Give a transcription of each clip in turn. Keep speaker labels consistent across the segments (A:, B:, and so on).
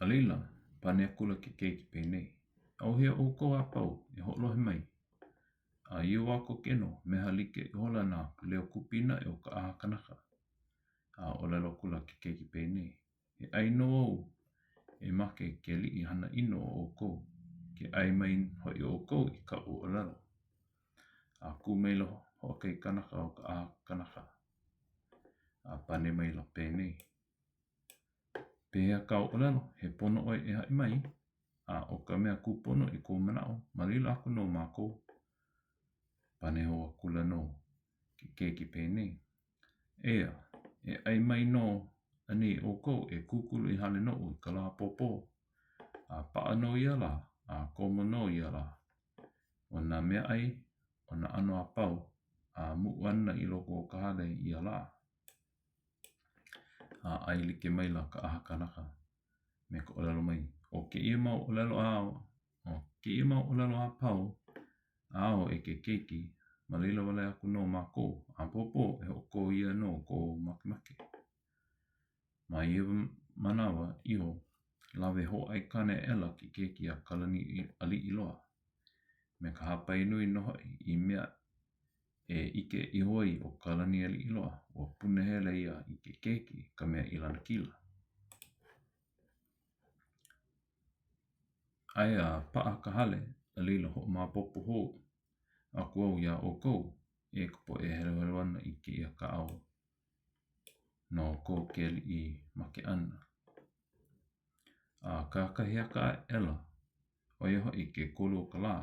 A: A laila, pane akula ke keiki penei, ʻAuhea ʻoukou a pau, e hoʻolohe mai. A ia wā koke nō, meha like ihola nā leo kūpinaʻi o ka ʻaha kanaka. A ʻōlelo akula ke keiki penei, E ʻae nō au e make ke aliʻi hana ʻino o ʻoukou, ke ʻae mai hoʻi ʻoukou i kaʻu ʻōlelo. A kū maila hoʻokahi kanaka o ka ʻaha kanaka, a pane maila penei, Pehea kāu ʻōlelo, he pono ʻoe e haʻi mai, a ʻo ka mea kūpono i kou manaʻo, ma laila aku nō mākou. Pane hou akula nō ke keiki penei, ʻEā, e ʻae mai nō anei ʻoukou e kūkulu i hale noʻu i ka lā ʻapōpō? A paʻa nō ia lā, a komo nō ia lā. ʻO nā meaʻai o nā ʻano a pau, a muʻu ana i loko o ka hale ia lā. A ʻae like maila ka ʻaha kanaka me ka ʻōlelo mai, ʻO kēia mau ʻōlelo a ʻO kēia mau ʻōlelo a pau āu e ke keiki, ma laila wale aku nō mākou, ʻapōpō e hoʻokō ʻia nō kou makemake. Ma ia manawa iho, lawe hōʻaikane aʻela ke keiki a Kalanialiʻiloa, me ka hāpai nui nō hoʻi i mea e ʻike iho ai ʻo Kalanialiʻiloa, ua punahele ia i ke keiki, ka mea i lanakila. Aia a paʻa ka hale, a laila hoʻomaopopo hou aku au iā ʻoukou e ka poʻe e heluhelu ana i kēia kaʻao no ko ke aliʻi make ʻana. A kakahiaka aʻela, ʻo ia hoʻi ke kolu o ka lā,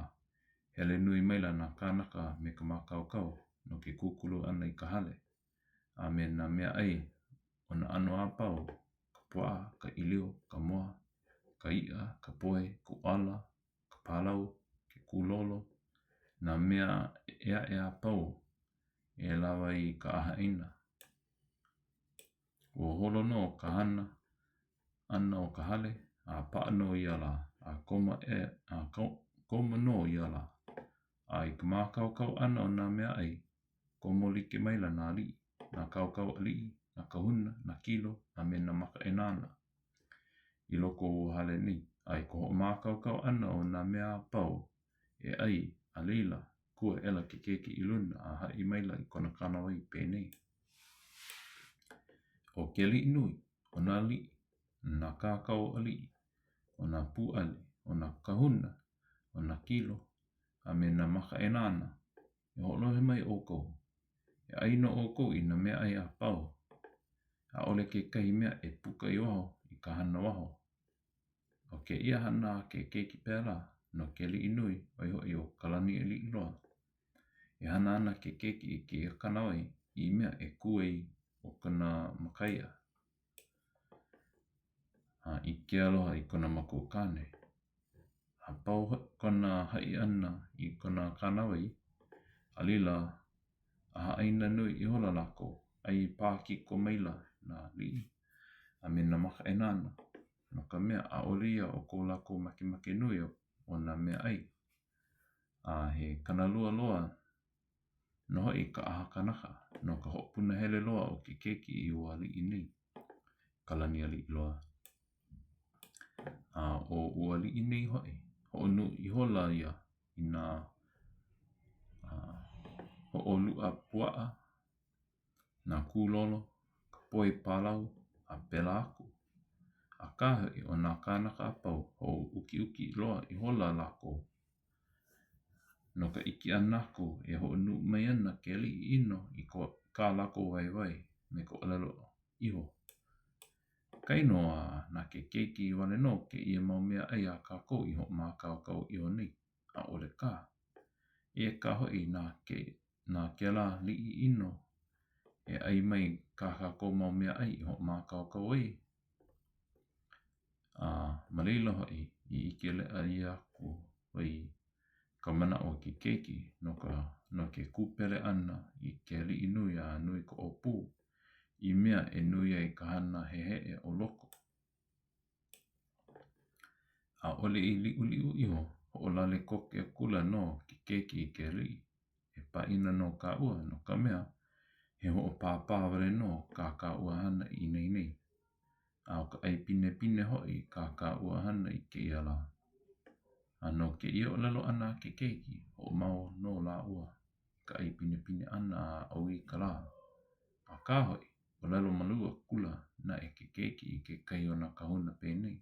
A: hele nui maila nā kānaka me ka mākaukau no ke kūkulu ʻana i ka hale, a me nā meaʻai o nā ʻano a pau, ka puaʻa, ka ʻīlio, ka moa, ka iʻa, ka poi, ka ʻuala, ka pālau, ke kūlolo, nā mea ʻē aʻe a pau e lawa ai i ka ʻahaʻaina. Ua holo nō ka hana ʻana o ka hale, a paʻa nō ia lā, a komo e, a komo nō ia lā. A i ka mākaukau ʻana o nā meaʻai, komo like maila nā aliʻi, nā kaukau aliʻi, nā kahuna, nā kilo, a me nā makaʻāinana i loko o ua hale nei. A i ka hoʻomākaukau ʻana o nā mea a pau e ʻai, a laila, kū aʻela ke keiki i luna a haʻi maila i kona kānāwai penei, ʻO ke aliʻi nui, ʻo nā aliʻi, nā kākau aliʻi, ʻo nā pūʻali, ʻo nā kahuna, ʻo nā kilo, a me nā makaʻāinana, e hoʻolohe mai ʻoukou. E ʻai nō ʻoukou i nā meaʻai a pau. ʻAʻole kekahi mea e puka i waho i ka hana waho. ʻO kēia hana a ke keiki pēlā, no ke aliʻi nui, ʻo ia hoʻi ʻo Kalanialiʻiloa. E hana ana ke keiki i kēia kānāwai i mea e kū ai ʻo kona makaia a i ke aloha i kona makuakāne. A pau hoʻi kona haʻi ʻana i kona kānāwai, a laila, ʻahaʻaina nui ihola lākou, ʻai pākiko maila nā aliʻi a me nā makaʻāinana, no ka mea, ʻaʻole ia ʻo ko lākou makemake nui o nā meaʻai, a he kānalua loa nō hoʻi ka ʻaha kanaka no ka hoʻopunahele loa o ke keiki i ua aliʻi nei, Kalanialiʻiloa. A ʻo ua aliʻi nei hoʻi, hoʻonuʻu ihola ia i nā hoʻoluʻa puaʻa, nā kūlolo, ka poi pālau, a pēlā aku. Akā hoʻi, ʻo nā kānaka a pau, hoʻoukiuki loa ihola lākou no ka ʻike ʻana aku e hoʻonuʻu mai ana ke aliʻi ʻino i kā lākou waiwai me ka ʻōlelo iho. Kainō a na ke keiki wale nō kēia mau meaʻai a kākou i hoʻomākaukau iho nei, ʻaʻole kā. Eia kā hoʻi na ke na kēlā aliʻi ʻino e ʻai mai kā kākou mau meaʻai i hoʻomākaukau ai. A ma laila hoʻi i ʻike leʻa ʻia aku ai ka manaʻo o ke keiki no ka no ke kūpele ʻana i ke aliʻi nui a nui ka ʻōpū i mea e nui ai ka hana heheʻe o loko. ʻAʻole i liʻuliʻu iho, hoʻolale koke akula nō ke keiki i ke aliʻi. E pāʻina nō kāua, no ka mea, he hoʻopāpā wale nō kā kāua hana i nei nei. A ʻo ka ʻai pinepine hoʻi kā kāua hana i kēia lā. A no kēia ʻōlelo ʻana a ke keiki, hoʻomau nō lāua i ka ʻai pinepine ʻana a ʻaui ka lā. Akā hoʻi, ʻōlelo malū akula naʻe ke keiki i kekahi o nā kāhuna penei,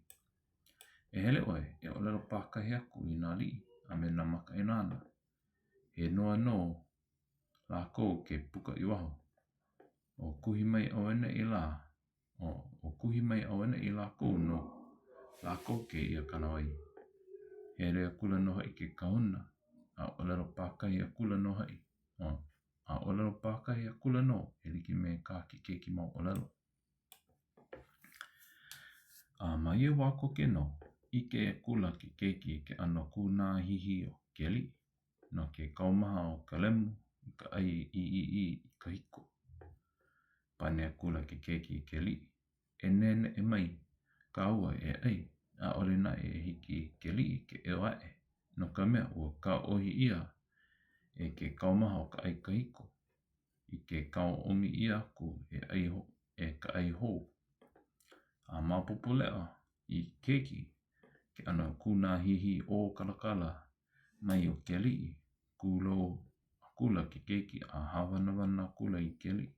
A: E hele ʻoe e ʻōlelo pākahi aku i nā aliʻi a me nā makaʻāinana, he noa nō lākou ke puka i waho. O kuhi mai auaneʻi lā, o kuhi mai auaneʻi lākou no lākou kēia kānāwai. Hele akula nō hoʻi ke kahuna, a ʻōlelo pākahi akula nō hoʻi, a ʻōlelo pākahi akula nō e like me kā ke keiki mau ʻōlelo. A ma ia wā koke nō, ʻike akula ke keiki i ke ʻano kūnāhihi o ke aliʻi no ke kaumaha o ka lemu i ka ʻai ʻīʻīʻī kahiko. Pane akula ke keiki i ke aliʻi, E neʻeneʻe mai kāua e ʻai, ʻaʻole naʻe e hiki i ke aliʻi ke eo aʻe, no ka mea, ua kāohi ʻia e ke kaumaha o ka ʻai kahiko, i ke kaomi ʻia aku e ʻai e ka ʻai hou. A maopopo leʻa i ke keiki ke ʻano kūnāhihi ʻōkalakala mai o ke aliʻi, kūlou akula ke keiki a hāwanawana akula i ke aliʻi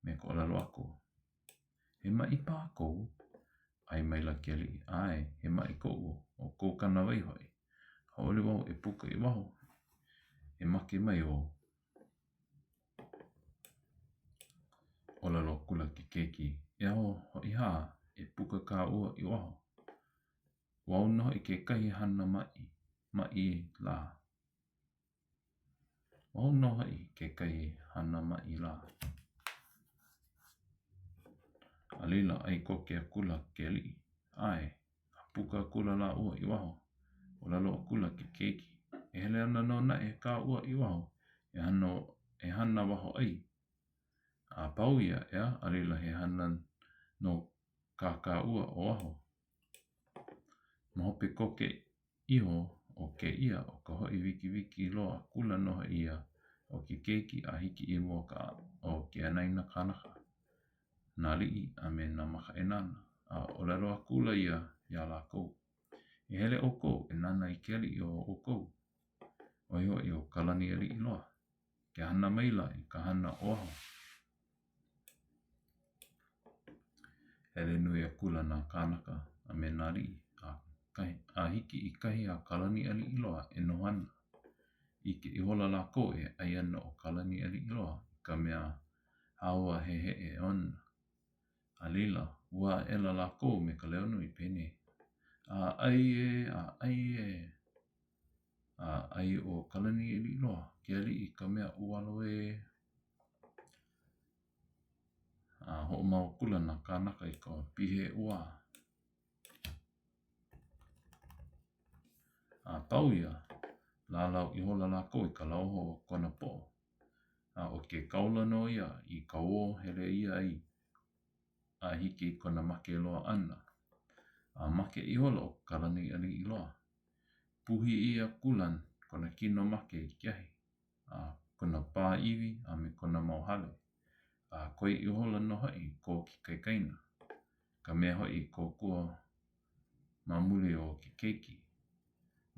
A: me ka ʻōlelo aku, He maʻi paha kou? ʻAe maila ke aliʻi, ʻAe, he maʻi koʻu, ʻo kou kānāwai hoʻi. ʻAʻole wau e puka i waho, e make mai wau. ʻŌlelo akula ke keiki, E aho hoʻi hā, e puka kāua i waho. ʻO au nō hoʻi kekahi hana maʻi, maʻi lā. ʻO au nō hoʻi kekahi hana maʻi lā. A laila, ʻae koke akula ke aliʻi. ʻAe, a puka akula lāua i waho. ʻŌlelo akula ke keiki, E hele ana nō naʻe kāua i waho e hana, e hana waho ai. A pau ia, ʻeā, a laila he hana nō kā kāua o waho. Ma hope koke iho o kēia, ʻo ka hoʻi wikiwiki loa akula nō hoʻi ia o ke keiki a hiki i mua o ke anaina kanaka, nā aliʻi a me nā makaʻāinana, a ʻōlelo akula ia iā lākou, E hele ʻoukou e nānā i ke aliʻi o ʻoukou, ʻo ia hoʻi ʻo Kalanialiʻiloa, ke hana maila i ka hana o waho. Hele nui akula nā kānaka a me nā aliʻi a, a hiki i kahi a Kalanialiʻiloa e noho ana. ʻIke ihola lākou e ʻai ana ʻo Kalanialiʻiloa i ka mea hao a heheʻe ona. A laila, ʻuā aʻela lākou me ka leo nui penei, A ʻai ē, a ʻai ē! A ʻai ʻo Kalanialiʻiloa, ke aliʻi i ka mea ʻualo ē! A hoʻomau akula nā kānaka i ka pihe ʻuā. A pau ia, lālau ihola lākou i ka lauoho o kona poʻo, a ʻo ke kaula nō ia i kauō hele ʻia ai a hiki i kona make loa ʻana. A make ihola ʻo Kalanialiʻiloa. Puhi ʻia akula kona kino make i ke ahi. a kona pā iwi a me kona mau hale, a koe ihola nō hoʻi ko ke kaikaina, ka mea hoʻi i kōkua ma muli o ke keiki,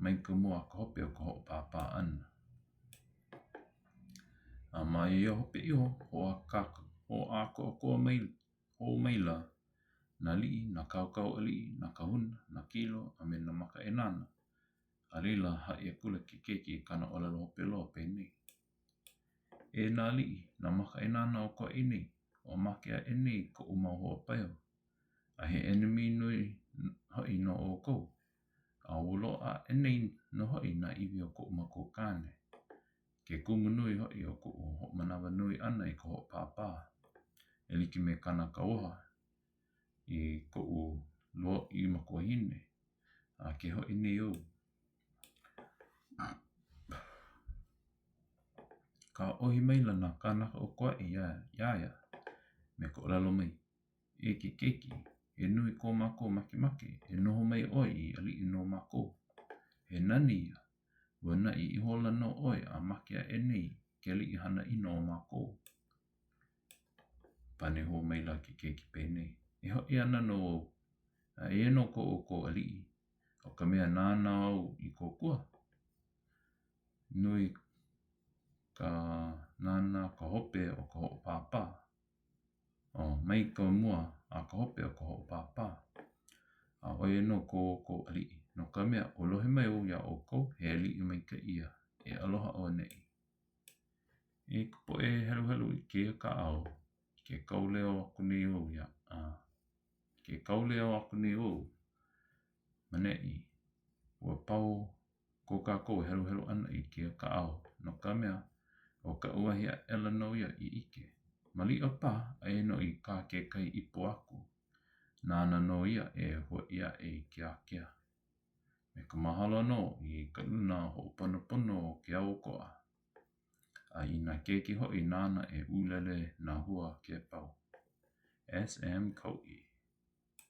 A: mai ka mua a ka hope o ka hoʻopāpā ʻana. A ma ia hope iho, hoʻākoakoa mai hou maila nā aliʻi, nā kaukau aliʻi, nā kāhuna, nā kilo, a me nā makaʻāinana. A laila, haʻi akula ke keiki i kāna ʻōlelo hope loa, penei, E nā aliʻi, nā makaʻāinana o Kauaʻi nei, ua make aʻe nei koʻu mau hoa paio, a he ʻenemi nui hoʻi no ʻoukou, a ua loaʻa aʻe nei nō hoʻi nā iwi o koʻu makua kāne, ke kumu nui hoʻi o koʻu hoʻomanawanui ʻana i ka hoʻopāpā, e like me kāna kauoha i koʻu lūauʻi makuahine, a ke hoʻi nei au. Kāohi maila nā kānaka o Kauaʻi iā ia me ka ʻōlelo mai, E ke keiki, he nui ko mākou makemake e noho mai ʻoe i aliʻi no mākou. He nani ia, ua naʻi ihola nō ʻoe a make aʻe nei ke aliʻi hana ʻino o mākou. Pane hou maila ke keiki penei. E hoʻi ana nō au, a eia nō ko ʻoukou aliʻi, ʻo ka mea nāna au i kōkua. Nui ka nānā ka hope o ka hoʻopāpā. Oh, mai ka mua a ka hope o ka hoʻopāpā. A ʻo ia nō ko ʻoukou aliʻi, no ka mea, ua lohe mai au iā ʻoukou, he aliʻi maikaʻi ia, e aloha auaneʻi. E ka poʻe heluhelu i kēia kaʻao, ke kauleo aku nei au iā, ke kauleo aku nei au ma neʻi, ua pau ko kākou heluhelu ʻana i kēia kaʻao, no ka mea, ʻo kaʻu wahi aʻela nō ia i ʻike. Maliʻa paha, aia nō i kā kekahi ipo aku, nāna nō ia e huaʻi aʻe i ke ākea. Me ka mahalo nō i ka luna hoʻoponopono o ke ao ʻokoʻa, a i nā keiki hoʻi nāna e ʻulele nā hua kēpau. SM Kauʻi.